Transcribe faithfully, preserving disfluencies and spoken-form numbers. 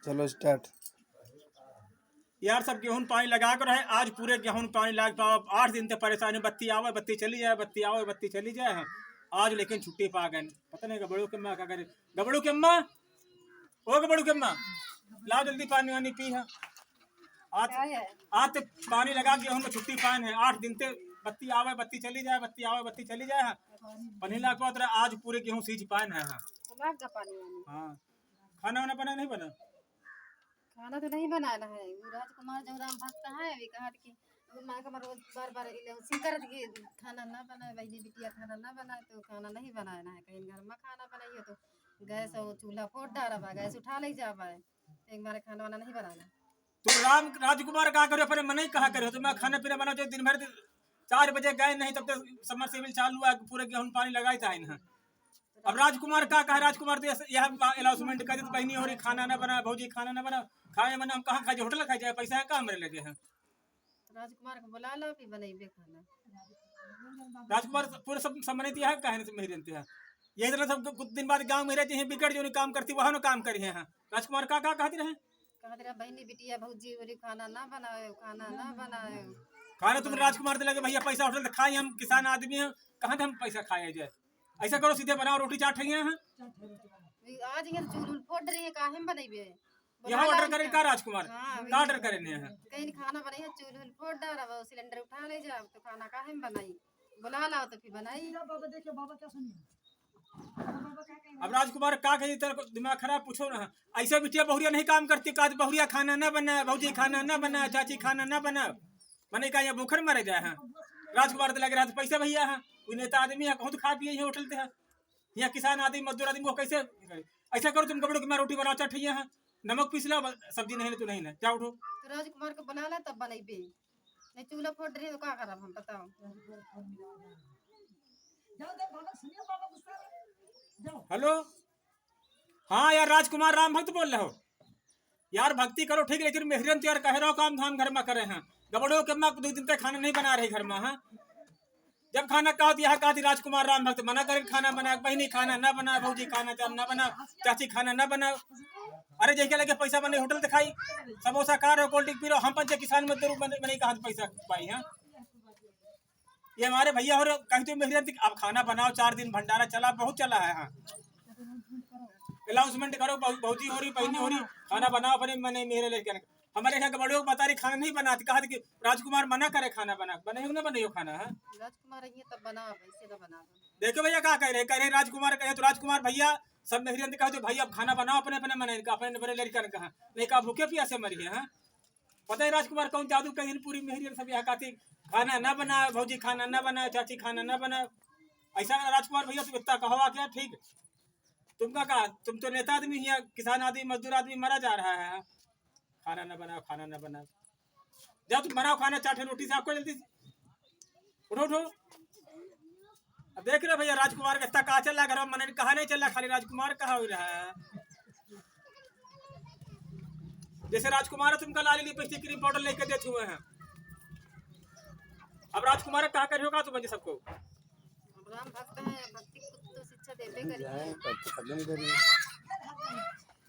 चलो start। यार, सब गेहूं पानी लगा कर रहे, आज पूरे गेहूं पानी लाग पाओ। आठ दिन से परेशान है, बत्ती आवे, बत्ती चली जाए, बत्ती आवे, बत्ती चली जाए। हाँ, आज लेकिन छुट्टी पा गए। पता नहीं गबड़ू के अम्मा का करे। गबड़ू के अम्मा, ओ गबड़ू के अम्मा, लाओ जल्दी पानी वानी पी। हाँ, आज, का है? आज तो पानी लगा, गेहूं में छुट्टी पान है। आठ दिन से बत्ती आवे, बत्ती चली जाए, बत्ती आवे, बत्ती चली जाए। हाँ, पानी लाग पाओ, आज पूरे गेहूं सींच पान है। हाँ, तो लाग गा पानी वानी। हाँ, खाना वाना बना, नहीं बना? खाना तो नहीं बनाना है। वो राजकुमार जो राम भक्त है, वे कहा कि वो माँ का रोज बार बार इले उसी कर दिए, खाना ना बनाए, बहनी बिटिया खाना ना बनाए, तो खाना नहीं बनाना है। कहीं घर में खाना बनाइए तो गैस और चूल्हा फोड़ डारा बा, गैस उठा ले जाबा है। एक बार खाना वाना नहीं बनाना। तो राम राजकुमार का करो, अपने मन ही कहा करो, तो मैं खाना पीना बना, जो दिन भर चार बजे गए नहीं, तब तक submersible चालू है, पूरे गेहूं पानी लगाई था इन्हें। अब राजकुमार का कहा, राजकुमार तो ऐसे यह announcement कर देते, बहनी हो रही, खाना ना बना, भौजी खाना ना बना, खाए मन हम कहाँ खाए, होटल खाए जाए, पैसा है कहाँ मेरे लगे हैं? राजकुमार को बुला लो, फिर बनइबे खाना। राजकुमार पूरे सब सम्मानित यह कहे नहीं, मेहरियन ते हैं। यही तरह सब कुछ दिन बाद गाँव में रहते हैं, बिगड़ जो नहीं काम करती, वहाँ ना काम करी हैं। राजकुमार का, का कहते रहे? कहते रहे, "बहनी बिटिया भौजी बोली खाना ना बनाए, खाना ना बनाए।" खाना तुम राजकुमार दे लगे, भैया पैसा होटल से खाए, हम किसान आदमी हैं, कहाँ से हम पैसा खाए जाए? ऐसा करो, सीधे बनाओ, रोटी चार ठइया हैं। आज ये चूल उल फोड़ रही है, काहे में बनइबे? यहाँ बुला order ला करे इनका। का राजकुमार? हाँ, का order करे ने हैं? कहीं खाना बनाई है, चूल उल फोड़ डारा, वो सिलेंडर उठा ले जा, तो खाना काहे में बनाई? बुला लाओ तो फिर बनाई। बाबा देखिए, बाबा क्या सुनिए। अब राजकुमार का कही, तेरे को दिमाग खराब, पूछो ना। ऐसे बिटिया बहुरिया नहीं काम करती, कहा, "बहुरिया खाना ना बना, भौजी खाना ना बना, चाची खाना ना बना।" मने का ये भूखन मरे जाए हैं। राजकुमार तो लग रहा था पैसा भैया है, कोई नेता आदमी है, बहुत खा पिए हैं होटल ते हैं। यहाँ किसान आदमी, मजदूर आदमी, वो कैसे करे? ऐसा करो तुम, गबड़ू के मैं रोटी बनाओ, चार ठइया है, नमक पीस लो, बस सब्जी नहीं ले तो नहीं ले, जाओ उठो। तो राजकुमार को बुला ला, तब बनइबे। नहीं चूल्हा फोड़ रही तो का करब हम, बताओ। हेलो, हाँ यार, राजकुमार राम भक्त बोल रहे हो? यार, भक्ति करो ठीक, लेकिन मेहरियन तो यार कह रहो काम धाम घर में करे हैं। गबड़ो के अम्मा दो दिन तक खाना नहीं बना रही घर में, हाँ? जब खाना कहा तो यहाँ कहा थी राजकुमार राम भक्त मना करे खाना बनाए, बहनी खाना ना बनाए, भौजी खाना चार ना बनाए, चाची खाना ना बनाए। अरे जैसे लगे पैसा बने होटल दिखाई, समोसा खा रहे हो, कोल्ड ड्रिंक पी रहे हो, हम पंचे किसान मजदूर बने, बने कहाँ से पैसा पाई, हाँ? ये हमारे भैया हो रहे, कहीं तो मेहरियन थी, अब खाना बनाओ, चार दिन भंडारा चला, बहुत चला है, हाँ। Announcement करो, भौ-, भौजी हो रही, बहनी हो रही, खाना बनाओ अपने मने मेरे लेके। हमारे यहाँ के बड़े लोग बता रही खाना नहीं बनाती, कहा कि राजकुमार मना करे खाना बना, बनाइयो ना बनाइयो खाना, हाँ? राजकुमार आइए तब बनाओ, ऐसे ना बनाओ। देखो भैया का कह रहे, कह रहे राजकुमार कहे तो राजकुमार भैया सब मेहरियन कहा तो भाई अब खाना बनाओ अपने अपने मने का, अपने अपने लड़का ने कहा, नहीं कहा भूखे प्यासे मरी है, हाँ? पता है राजकुमार कौन जादू कहीं पूरी मेहरियन सब यहाँ कहती, "खाना ना बनाए, भौजी खाना ना बनाए, चाची खाना ना बनाए।" ऐसा राजकुमार भैया तुम इतना कहो क्या ठीक? तुमका कहा, तुम तो नेता आदमी हिया, किसान आदमी, मजदूर आदमी मरा जा रहा है। खाना ना बनाओ, खाना ना बनाओ। जाओ तुम बनाओ खाना, चार ठे रोटी से आपको जल्दी। उठो, उठो। अब देख रहे भैया, राजकुमार के इतना कहा चल रहा घर में, मने कहा नहीं चल रहा, खाली राजकुमार कहा हो रहा है। जैसे राजकुमार तुमका लाली लिपस्टिक क्रीम पाउडर लेके देते हुए हैं, अब राजकुमार कहा करियो का तुम सबको? अब राम भक्त है, भक्ति खुद तो शिक्षा देबे करी।